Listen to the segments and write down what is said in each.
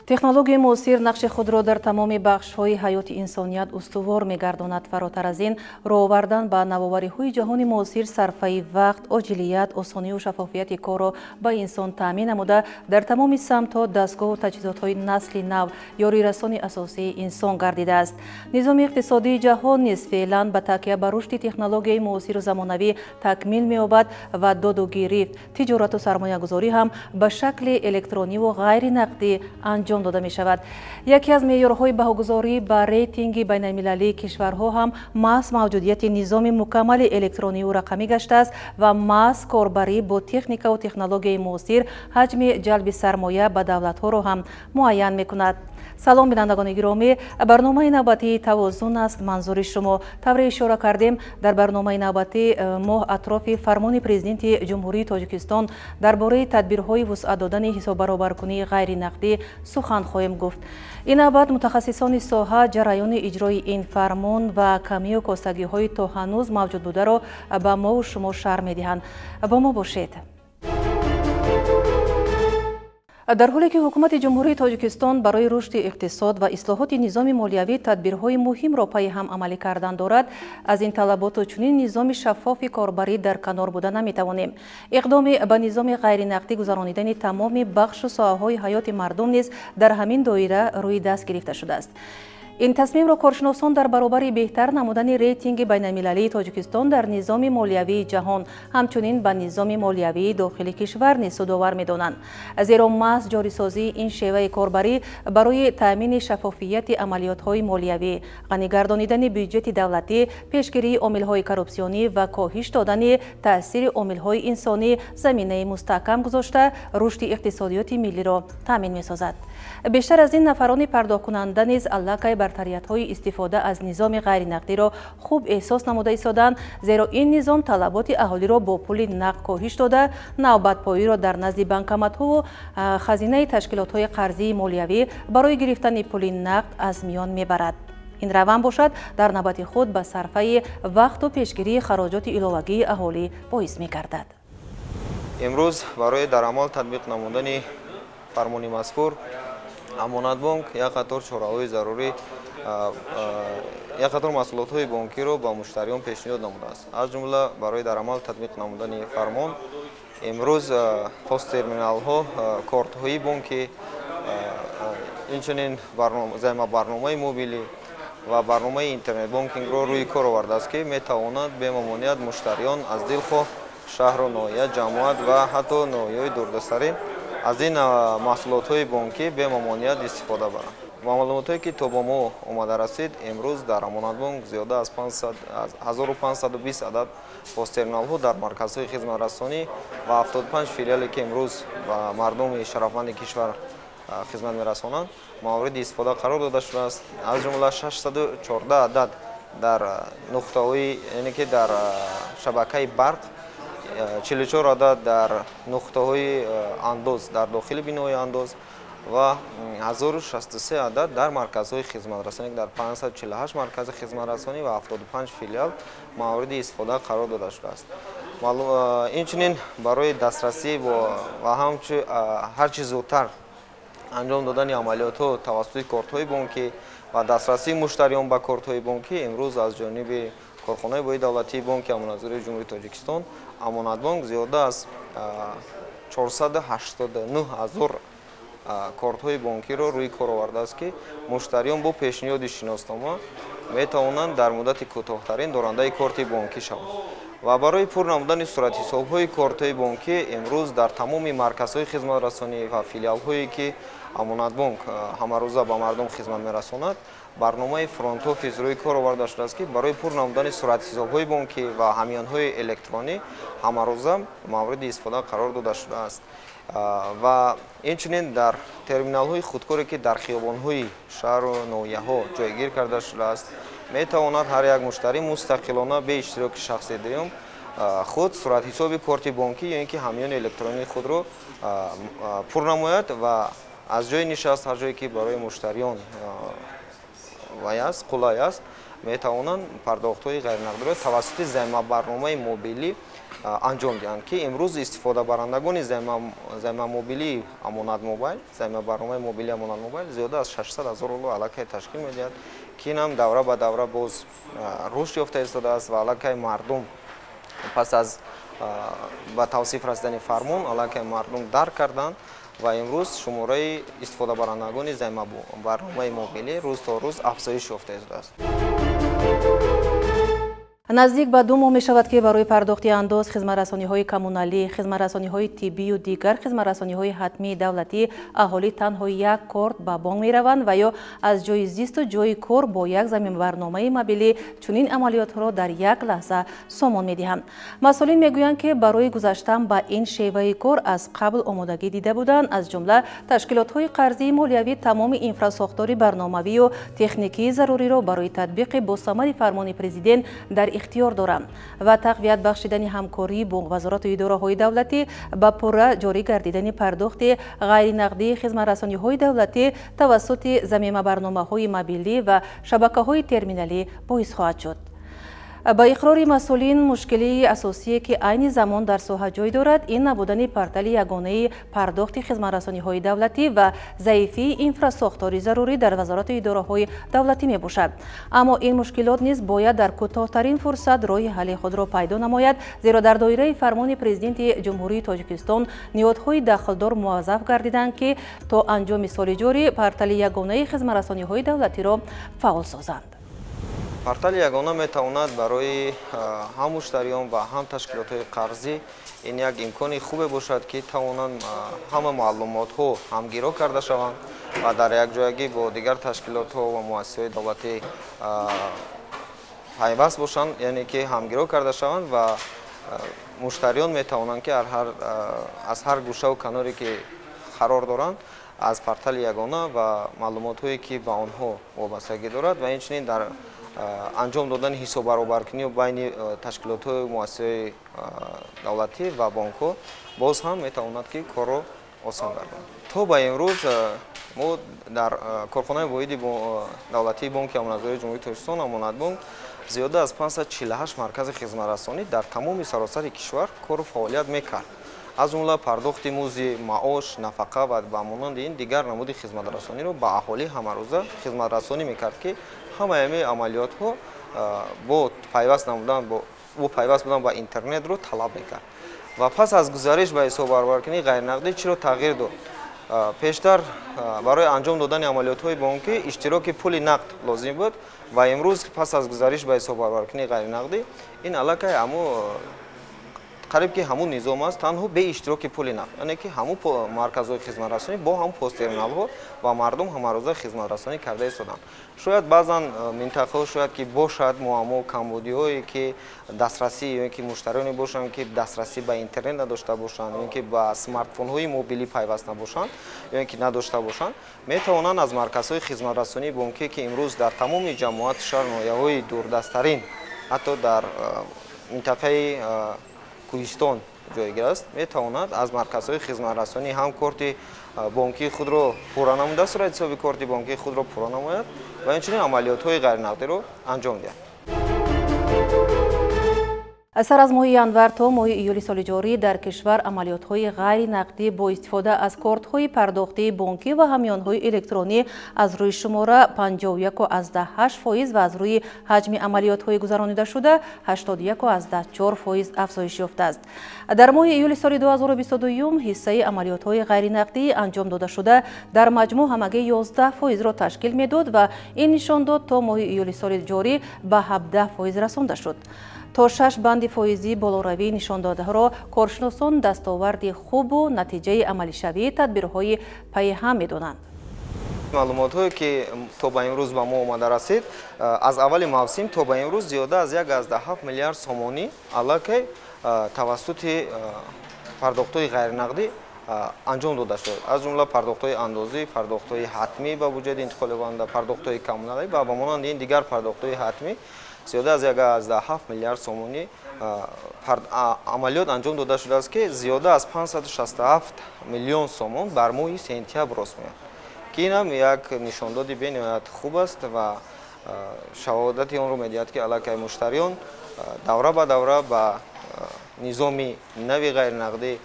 Технологияи муосир нақши худро дар тамоми бахшҳои ҳаёти инсоният устувор мегардонад. Фаротар аз ин, роҳ овардан ба навовариҳои ҷаҳони муосир сарфаи вақт, оҷилият, осонию шаффофияти корро ба инсон таъмин намуда, дар тамоми самтҳо дастгоҳу таҷҳизотҳои насли нав ёрирасони асосии инсон гардидааст. Низоми иқтисодии ҷаҳон низ феълан ба такя ба рушди технологияи муосиру замонавӣ такмил меёбад ва доду гирифт, тиҷорату сармоягузорӣ ҳам ба шакли электрониву ғайринақдӣ анҷом дода мешавад. Яке аз меъёрҳои баҳогузорӣ ба рейтинги байналмилалии кишварҳо ҳам маҳз мавҷудияти низоми мукаммали электрониву рақамӣ гаштааст ва маҳз корбарӣ бо техникаву технологияи муосир ҳаҷми ҷалби сармоя ба давлатҳоро ҳам муайян мекунад. Салом, бинандагони гиромӣ, барномаи навбатии «Тавозун» аст манзури шумо. Тавре ишора кардем, дар барномаи навбатӣ мо атрофи фармони Президенти Ҷумҳурии Тоҷикистон дар бораи тадбирҳои вусъат додани ҳисоббаробаркунии ғайринақдӣ сухан хоҳем гуфт. Ин навбат мутахассисони соҳа ҷараёни иҷрои ин фармон ва камию костагиҳои то ҳанӯз мавҷуд бударо ба мову шумо шарҳ медиҳанд. Бо мо бошед. Дар ҳоле ки Ҳукумати Ҷумҳурии Тоҷикистон барои рушди иқтисод ва ислоҳоти низоми молиявӣ тадбирҳои муҳимро пайи ҳам амалӣ кардан дорад, аз ин талаботу чунин низоми шаффофи корбарӣ дар канор буда наметавонем. Иқдоми ба низоми ғайринақдӣ гузаронидани тамоми бахшу соҳаҳои ҳаёти мардум низ дар ҳамин доира рӯи даст гирифта шудааст. Ин тасмимро коршиносон дар баробари беҳтар намудани рейтинги байналмилалии Тоҷикистон дар низоми молиявии ҷаҳон, ҳамчунин ба низоми молиявии дохили кишвар низ судовар медонанд. Зеро маҳз ҷорисозии ин шеваи корбарӣ барои таъмини шаффофияти амалиётҳои молиявӣ, ғанигардонидани бюҷети давлатӣ, пешгирии омилҳои коррупсионӣ ва коҳиш додани таъсири омилҳои инсонӣ заминаи мустаҳкам гузошта, рушди иқтисодиёти миллиро таъмин месозад. Бештар аз ин, нафарони пардохткунанда низ аллакай бартариятҳои истифода аз низоми ғайринақдиро хуб эҳсос намуда истоданд, зеро ин низом талаботи аҳолиро бо пули нақд коҳиш дода, навбатпоиро дар назди банкоматҳову хазинаи ташкилотҳои қарзии молиявӣ барои гирифтани пули нақд аз миён мебарад. Ин раванд бошад, дар навбати худ ба сарфаи вақту пешгирии хароҷоти иловагии аҳолӣ боис мегардад. Имрӯз барои дар амал татбиқ намудани фармони мазкур Амонатбонк як қатор чораҳои зарурӣ, як қатор маҳсулотҳои бонкиро ба муштариён пешниҳод намудааст. Аз ҷумла, барои дар амал татбиқ намудани фармон имрӯз посттерминалҳо, кортҳои бонкӣ, инчунин займабарномаи мобилӣ ва барномаи интернетбонкингро рӯи кор овардааст, ки метавонад бемамоният муштариён аз дилхоҳ шаҳру ноҳия, ҷамоат ва ҳатто ноҳияҳои дурдастарин аз ин маҳсулотҳои бонкӣ бемамоният истифода баранд. Маълумотҳое, ки то ба мо омада расид, имрӯз дар Амонатбонк зиёда аз 1520 адад посттерминалҳо дар марказҳои хизматрасонӣ ва 75 филиале, ки имрӯз ба мардуми шарафманди кишвар хизмат мерасонанд, мавриди истифода қарор дода шудааст. Аз ҷумла 614 адад дар нуқтаҳои, яъне ки дар шабакаи барқ, 44 адад дар нуқтаҳои андоз дар дохили бинои андоз ва 1063 адад дар марказҳои хизматрасонӣ, дар 548 маркази хизматрасонӣ ва 75 филиал мавриди истифода қарор дода шудааст. Инчунин, барои дастрасӣ ва ҳарчи зудтар анҷом додани амалиётҳо тавассути кортҳои бонкӣ ва дастрасии муштариён ба кортҳои бонкӣ имрӯз аз ҷониби корхонаи воҳиди давлатии Бонки Амонатгузории Ҷумҳурии Тоҷикистон Амонатбонк зиёда аз 489 ҳазор кортҳои бонкиро рӯи кор овардааст, ки муштариён бо пешниҳоди шиноснома метавонанд дар муддати кӯтоҳтарин дорандаи корти бонкӣ шаванд. Ва барои пур намудани суратҳисобҳои кортҳои бонкӣ имрӯз дар тамоми марказҳои хизматрасонӣ ва филиалҳое, ки Амонатбонк ҳамарӯза ба мардум хизмат мерасонад, барномаи фронт-офис рӯи кор оварда шудааст, ки барои пур намудани суратҳисобҳои бонкӣ ва ҳамёнҳои электронӣ ҳамарӯза мавриди истифода қарор дода шудааст. Ва инчунин дар терминалҳои худкоре, ки дар хиёбонҳои шаҳру ноҳияҳо ҷойгир карда шудааст, метавонад ҳар як муштарӣ мустақилона, бе иштироки шахси дуюм, худ суратҳисоби корти бонкӣ ё ин ки ҳамёни электронии худро пур намояд ва аз ҷои нишаст, ҳар ҷое ки барои муштариён вай аст, қулай аст, метавонанд пардохтҳои ғайринақдиро тавассути займабарномаи мобилӣ анҷом диҳанд, ки имрӯз истифодабарандагони займамобилии Амонат Мобайл, займабарномаи мобилии Амонат Мобайл зиёда аз 600 ҳазорро аллакай ташкил медиҳад, ки ин ҳам давра ба давра боз рушд ёфта истодааст ва аллакай мардум пас аз ба тавсиф расидани фармон аллакай мардум дарк карданд ва имрӯз шумораи истифодабарандагони займабарномаи мобилӣ рӯз то рӯз афзоиш ёфта истодааст. Наздик ба 2 моҳ мешавад, ки барои пардохти андоз, хизматрасониҳои коммуналӣ, хизматрасониҳои тиббию дигар хизматрасониҳои ҳатмии давлатӣ аҳолӣ танҳо як корт ба бонк мераванд ва ё аз ҷои зисту ҷои кор бо як замимабарномаи мобилӣ чунин амалиётҳоро дар як лаҳза сомон медиҳанд. Масъулин мегӯянд, ки барои гузаштан ба ин шеваи кор аз қабл омодагӣ дида буданд, аз ҷумла ташкилотҳои қарзии молиявӣ тамоми инфрасохтори барномавию техникии заруриро барои татбиқи босамари фармони президент дар ихтиёр доранд ва тақвият бахшидани ҳамкорӣ бо вазорату идораҳои давлатӣ ба пурра ҷорӣ гардидани пардохти ғайринақдии хизматрасониҳои давлатӣ тавассути замимабарномаҳои мобилӣ ва шабакаҳои терминалӣ боис хоҳад шуд. Ба иқрори масъулин, мушкилии асосие, ки айни замон дар соҳа ҷой дорад, ин набудани портали ягонаи пардохти хизматрасониҳои давлатӣ ва заифии инфрасохтори зарурӣ дар вазорату идораҳои давлатӣ мебошад. Аммо ин мушкилот низ бояд дар кӯтоҳтарин фурсат роҳи ҳалли худро пайдо намояд, зеро дар доираи фармони Президенти Ҷумҳурии Тоҷикистон ниҳодҳои дахлдор муваззаф гардиданд, ки то анҷоми соли ҷорӣ портали ягонаи хизматрасониҳои давлатиро фаъол созанд. Портали ягона метавонад барои ҳам муштариён ва ҳам ташкилотҳои қарзӣ ин як имкони хубе бошад, ки тавонанд ҳама маълумотҳо ҳамгиро карда шаванд ва дар якҷоягӣ бо дигар ташкилотҳо ва муассисаҳои давлатӣ пайваст бошанд, яъне ки ҳамгиро карда шаванд ва муштариён метавонанд, ки аз ҳар гӯшаву каноре ки қарор доранд, аз портали ягона ва маълумотҳое ки ба онҳо вобастагӣ дорад ва инчунин дар анҷом додани ҳисоббаробаркунӣ байни ташкилотҳои муассисаҳои давлатӣ ва бонкҳо боз ҳам метавонад, ки корро осон гардонад. То ба имрӯз мо дар корхонаи воҳиди давлатии Бонки Амонатгузории Ҷумҳурии Тоҷикистон Амонатбонк зиёда аз 548 маркази хизматрасонӣ дар тамоми саросари кишвар кору фаъолият мекард. Аз ҷумла пардохти музди маош, нафақа ва ба монанди ин дигар намуди хизматрасониро ба аҳолӣ ҳамарӯза хизматрасонӣ мекард, ки ҳамаи ҳамин амалиётҳо бо пайваст намудан бо пайваст будан ба интернетро талаб мекард. Ва пас аз гузариш ба ҳисоббаробаркунии ғайринақдӣ чиро тағйир дод? Пештар барои анҷом додани амалиётҳои бонкӣ иштироки пули нақд лозим буд ва имрӯз пас аз гузариш ба ҳисоббаробаркунии ғайринақдӣ ин аллакай ҳамун қариб ки ҳамун низом аст, танҳо бе иштироки пули нақд, яъне ки ҳамун марказҳои хизматрасонӣ бо ҳамун посттерминалҳо ва мардум ҳамарӯза хизматрасонӣ карда истоданд. Шояд баъзан минтақаҳо шояд ки бошад муаммо, камбудиҳое ки дастрасӣ ё ки муштариёне бошанд, ки дастрасӣ ба интернет надошта бошанд ё ки ба смартфонҳои мобилӣ пайваст набошанд ё ки надошта бошанд, метавонанд аз марказҳои хизматрасонии бонкӣ, ки имрӯз дар тамоми ҷамоат, шаҳр, ноҳияҳои дурдасттарин, ҳатто дар минтақаи кӯҳистон ҷойгир аст, метавонад аз марказҳои хизматрасонӣ ҳам корти бонкии худро пурра намуда, сурати ҳисоби корти бонкии худро пурра намояд ва инчунин амалиётҳои ғайринақдиро анҷом диҳад. Сар аз моҳи январ то моҳи июли соли ҷорӣ дар кишвар амалиётҳои ғайринақдӣ бо истифода аз кортҳои пардохтии бонкӣ ва ҳамёнҳои электронӣ аз рӯи шумора 51,8% ва аз рӯи ҳаҷми амалиётҳои гузаронидашуда 81,4% афзоиш ёфтааст. Дар моҳи июли соли 2022 ҳиссаи амалиётҳои ғайринақдӣ анҷом додашуда дар маҷмӯъ ҳамагӣ 11%-ро ташкил медод ва ин нишондод то моҳи июли соли ҷорӣ ба 17% расонда шуд. То 6 банди фоизии болоравии нишондодаҳоро коршиносон дастоварди хубу натиҷаи амалишавии тадбирҳои пайҳам медонанд. Маълумотҳое ки то ба имрӯз ба мо омада расид, аз аввали мавсим то ба имрӯз зиёда аз 1,7 миллиард сомонӣ аллакай тавассути пардохтҳои ғайринақдӣ анҷом дода шуд. Аз ҷумла пардохтҳои андозӣ, пардохтҳои ҳатмӣ ба буҷети интиқолёбанда, пардохтҳои коммуналӣ ва ба монанди ин дигар пардохтҳои ҳатмӣ зиёда аз 1,7 миллиард сомонӣ амалиёт анҷом дода шудааст, ки зиёда аз 567 миллион сомон бар моҳи сентябр рост меояд, ки ин ҳам як нишондоди бениҳоят хуб аст ва шаҳодати онро медиҳад, ки аллакай муштариён давра ба давра ба низоми нави ғайринақдӣ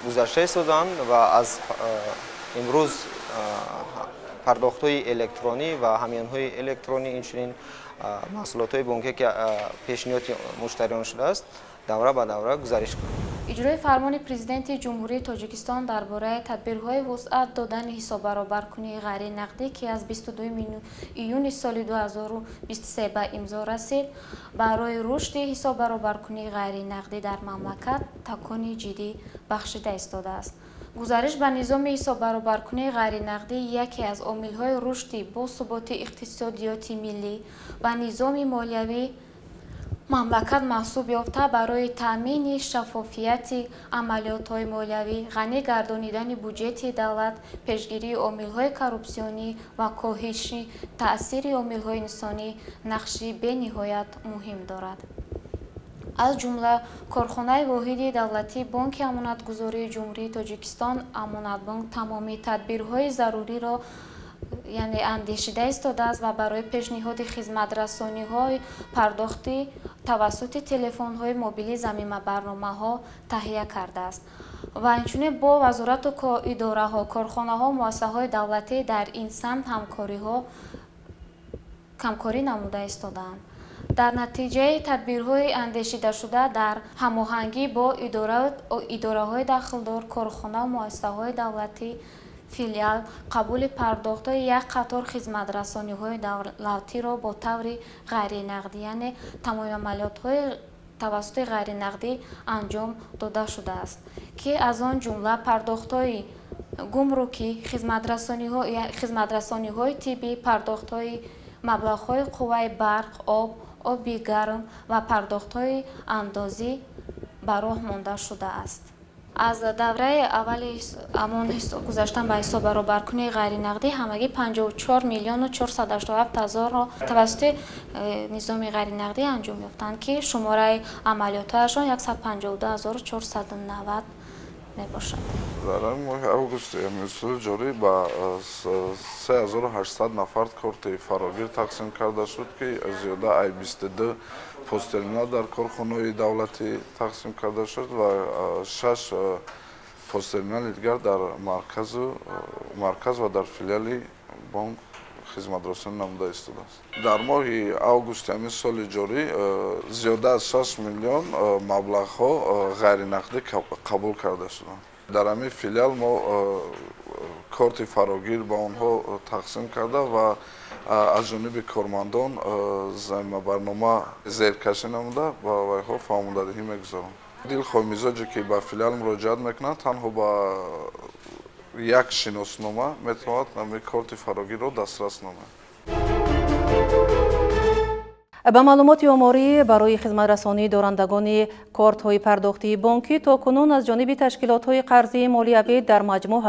гузашта истоданд ва аз имрӯз пардохтҳои электронӣ ва ҳамёнҳои электронӣ, инчунин маҳсулотҳои бонкие, ки пешниҳоди муштариён шудааст, давра ба давра гузариш кунанд. Иҷрои фармони Президенти Ҷумҳурии Тоҷикистон дар бораи тадбирҳои вусъат додани ҳисоббаробаркунии ғайринақдӣ, ки аз 22 июни соли 2023 ба имзо расид, барои рушди ҳисоббаробаркунии ғайринақдӣ дар мамлакат такони ҷиддӣ бахшида истодааст. Гузариш ба низоми ҳисоббаробаркунии ғайринақдӣ яке аз омилҳои рушди босуботи иқтисодиёти миллӣ ва низоми молиявии мамлакат маҳсуб ёфта, барои таъмини шаффофияти амалиётҳои молиявӣ, ғанӣ гардонидани буҷети давлат, пешгирии омилҳои коррупсионӣ ва коҳиши таъсири омилҳои инсонӣ нақши бениҳоят муҳим дорад. Аз ҷумла корхонаи воҳиди давлатии Бонки Амонатгузории Ҷумҳурии Тоҷикистон Амонатбонк тамоми тадбирҳои заруриро, яъне андешида истодааст ва барои пешниҳоди хизматрасониҳои пардохтӣ тавассути телефонҳои мобилӣ замимабарномаҳо таҳия кардааст. Ва инчунин бо вазорату идораҳо, корхонаҳо, муассисаҳои давлатӣ дар ин самт ҳамкорӣ намуда истодаанд. Дар натиҷаи тадбирҳои андешидашуда дар ҳамоҳангӣ бо идораҳои дахлдор, корхона, муассисаҳои давлатӣ, филиал қабули пардохтҳои як қатор хизматрасониҳои давлатиро бо таври ғайринақдӣ, яъне тамоми амалиётҳои тавассути ғайринақдӣ анҷом дода шудааст, ки аз он ҷумла пардохтҳои гумрукӣ, хизматрасониҳои тиббӣ, пардохтҳои маблағҳои қувваи барқ, об, оби гарм ва пардохтҳои андозӣ ба роҳ монда шудааст. Аз давраи аввали амон гузаштан ба ҳисоббаробаркунии ғайринақдӣ ҳамагӣ 54 миллиону 487 ҳазорро тавассути низоми ғайринақдӣ анҷом ёфтанд, ки шумораи амалиётҳояшон 152 490 мебошад. Дар моҳи августи соли ҷорӣ ба 3800 нафар корти фарогир тақсим карда шуд, ки зиёда ай 22 посттерминал дар корхонаҳои давлатӣ тақсим карда шуд ва шаш посттерминали дигар дар марказ ва дар филиали бонк хизматрасонӣ намуда истодааст. Дар моҳи августи ҳамин соли ҷорӣ зиёда аз 6 миллион маблағҳо ғайринақдӣ қабул карда шуданд. Дар ҳамин филиал мо корти фарогир ба онҳо тақсим карда ва аз ҷониби кормандон замимабарнома зеркашӣ намуда, ба вайҳо фаҳмондадиҳӣ мегузоранд. Дилхоҳ мизоҷе, ки ба филиал муроҷиат мекунанд, танҳо ба як шиноснома метавонад ҳамин корти фарогирро дастрас намояд. Ба маълумоти оморӣ, барои хизматрасонии дорандагони кортҳои пардохтии бонкӣ то кунун аз ҷониби ташкилотҳои қарзии молиявӣ дар маҷмӯъ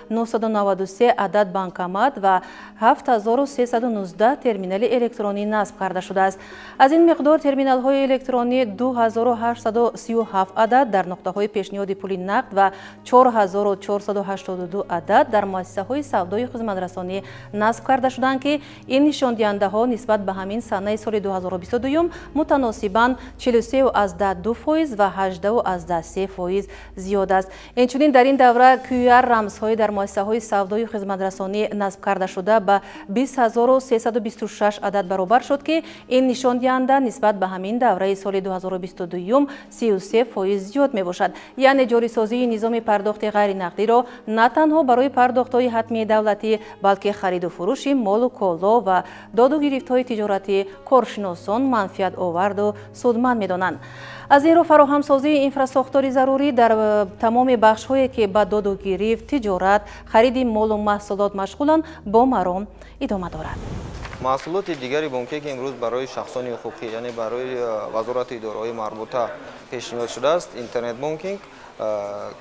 1993 адад банкомат ва 7319 терминали электронӣ насб карда шудааст. Аз ин миқдор терминалҳои электронӣ 2837 адад дар нуқтаҳои пешниҳоди пули нақд ва 4482 адад дар муассисаҳои савдои хизматрасонӣ насб карда шуданд, ки ин нишондиҳандаҳо нисбат ба ҳамин санаи соли 2022 мутаносибан 43,2% ва 18,3% зиёд аст. Инчунин дар ин давра QR рамзҳои дар муассисаҳои савдою хизматрасонӣ насб карда шуда ба 20 326 адад баробар шуд, ки ин нишондиҳанда нисбат ба ҳамин давраи соли 2022 33% зиёд мебошад. Яъне ҷорисозии низоми пардохти ғайринақдиро на танҳо барои пардохтҳои ҳатмии давлатӣ, балки хариду фурӯши молу коло ва доду гирифтҳои тиҷоратӣ коршиносон манфиатоварду судманд медонанд. Аз ин рӯ, фароҳамсозии инфрасохтори зарурӣ дар тамоми бахшҳое, ки ба доду гирифт, тиҷорат, хариди молу маҳсулот машғуланд, бо маром идома дорад. Маҳсулоти дигари бонкие, ки имрӯз барои шахсони ҳуқуқӣ, яъне барои вазорату идораҳои марбута пешниҳод шудааст, интернет бонкинг,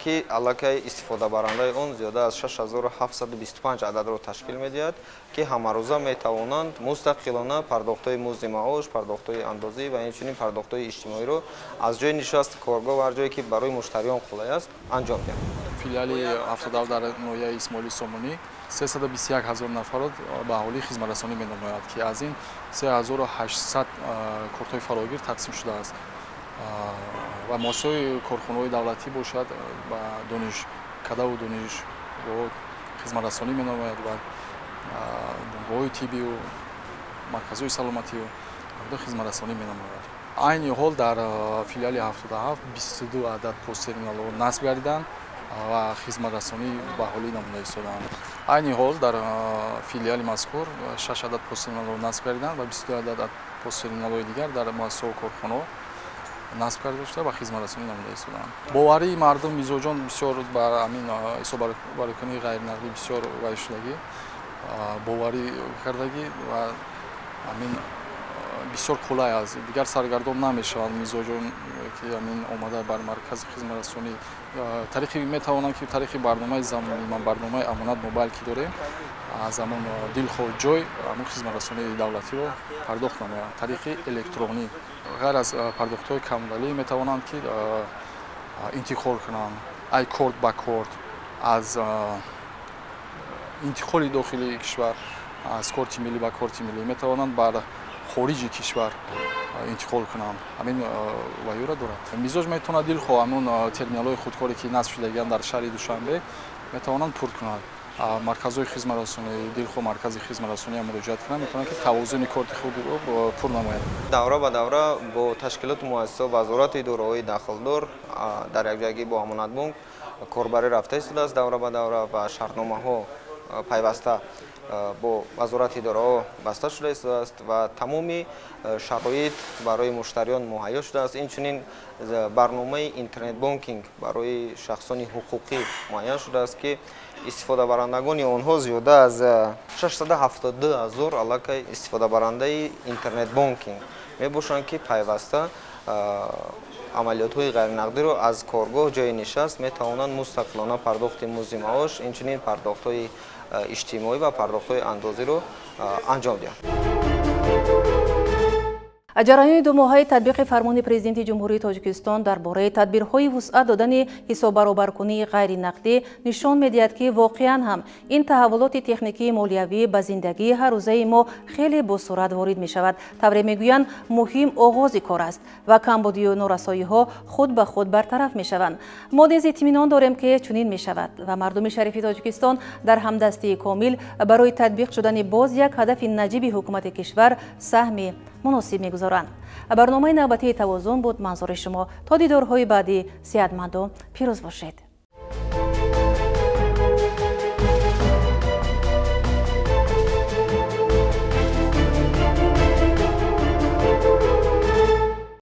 ки аллакай истифодабарандаи он зиёда аз 6725 ададро ташкил медиҳад, ки ҳамарӯза метавонанд мустақилона пардохтҳои музди маош, пардохтҳои андозӣ ва инчунин пардохтҳои иҷтимоиро аз ҷои нишаст, коргоҳ ва ҳар ҷое, ки барои муштариён қулай аст, анҷом диҳанд. Филиали 77 дар ноҳияи Исмоили Сомонӣ 321 ҳазор нафарро ба аҳолӣ хизматрасонӣ менамояд, ки аз ин 3800 кортҳои фарогир тақсим шудааст. Ва муассисаҳои корхонаҳои давлатӣ бошад ба донишкадаву донишгоҳ хизматрасонӣ менамояд ва бунгоҳҳои тиббию марказҳои саломатию хизматрасонӣ менамояд. Айни ҳол дар филиали 77 22 адад посттерминалҳо насб гардиданд ва хизматрасонӣ ба аҳолӣ намуда истодаанд. Айни ҳол дар филиали мазкур 6 адад посттерминалҳо насб гардиданд ва 22 адад посттерминалҳои дигар дар муассисаҳо корхонаҳо насб карда шуда ва хизматрасонӣ намуда истодаанд. Боварии мардум мизоҷон бисёр бар ҳамин ҳисоббароркунии ғайринақдӣ бисёр вай шудагӣ, боварӣ кардагӣ ва ҳамин бисёр қулай аст. Дигар саргардон намешаванд мизоҷон, ки ҳамин омада бар маркази хизматрасонӣ тариқи метавонанд, ки тариқи барномаи замонӣ, барномаи Амонат Мобайл ки дорем, аз ҳамон дилхоҳ ҷой ҳамон хизматрасонии давлатиро пардохт намоянд тариқи электронӣ. Ғайр аз пардохтҳои коммуналӣ метавонанд, ки интиқол кунанд ай корт ба корт, аз интиқоли дохилии кишвар, аз корти миллӣ ба корти миллӣ метавонанд бар хориҷи кишвар интиқол кунанд. Ҳамин ваюра дорад. Мизоҷ метавонад дилхоҳ ҳамон терминалҳои худкоре, ки насб шудагианд дар шаҳри Душанбе, метавонанд пур кунанд. Марказҳои хизматрасонӣ, дилхоҳ маркази хизматрасонӣ муроҷиат кунанд, метавонанд, ки тавозуни корти худро пур намоянд. Давра ба давра бо ташкилоту муассисаҳо, вазорату идораҳои дахлдор дар якҷоягӣ бо Амонатбонк корбарӣ рафта истодааст давра ба давра ва шартномаҳо пайваста бо вазорати идораҳо баста шуда истодааст ва тамоми шароит барои муштариён муҳайё шудааст. Инчунин барномаи интернет-бонкинг барои шахсони ҳуқуқӣ муайян шудааст, ки истифодабарандагони онҳо зиёда аз 672 ҳазор аллакай истифодабарандаи интернет-бонкинг мебошанд, ки пайваста амалиётҳои ғайринақдиро аз коргоҳ, ҷойи нишаст метавонанд мустақилона пардохти музди маош, инчунин пардохтҳои иҷтимоӣ ва пардохтҳои андозиро анҷом диҳанд. Ҷараёни думоҳаи татбиқи фармони Президенти Ҷумҳурии Тоҷикистон дар бораи тадбирҳои вусъат додани ҳисоббаробаркунии ғайринақдӣ нишон медиҳад, ки воқеан ҳам ин таҳаввулоти техникии молиявӣ ба зиндагии ҳаррӯзаи мо хеле босуръат ворид мешавад. Тавре мегӯянд, муҳим оғози кор аст ва камбудию норасоиҳо худ ба худ бартараф мешаванд. Мо низ итминон дорем, ки чунин мешавад ва мардуми шарифи Тоҷикистон дар ҳамдастии комил барои татбиқ шудани боз як ҳадафи наҷиби ҳукумати кишвар саҳми муносиб мегузоранд. Барномаи навбатии Тавозун буд манзури шумо. То дидорҳои баъдӣ сиҳатманду пирӯз бошед.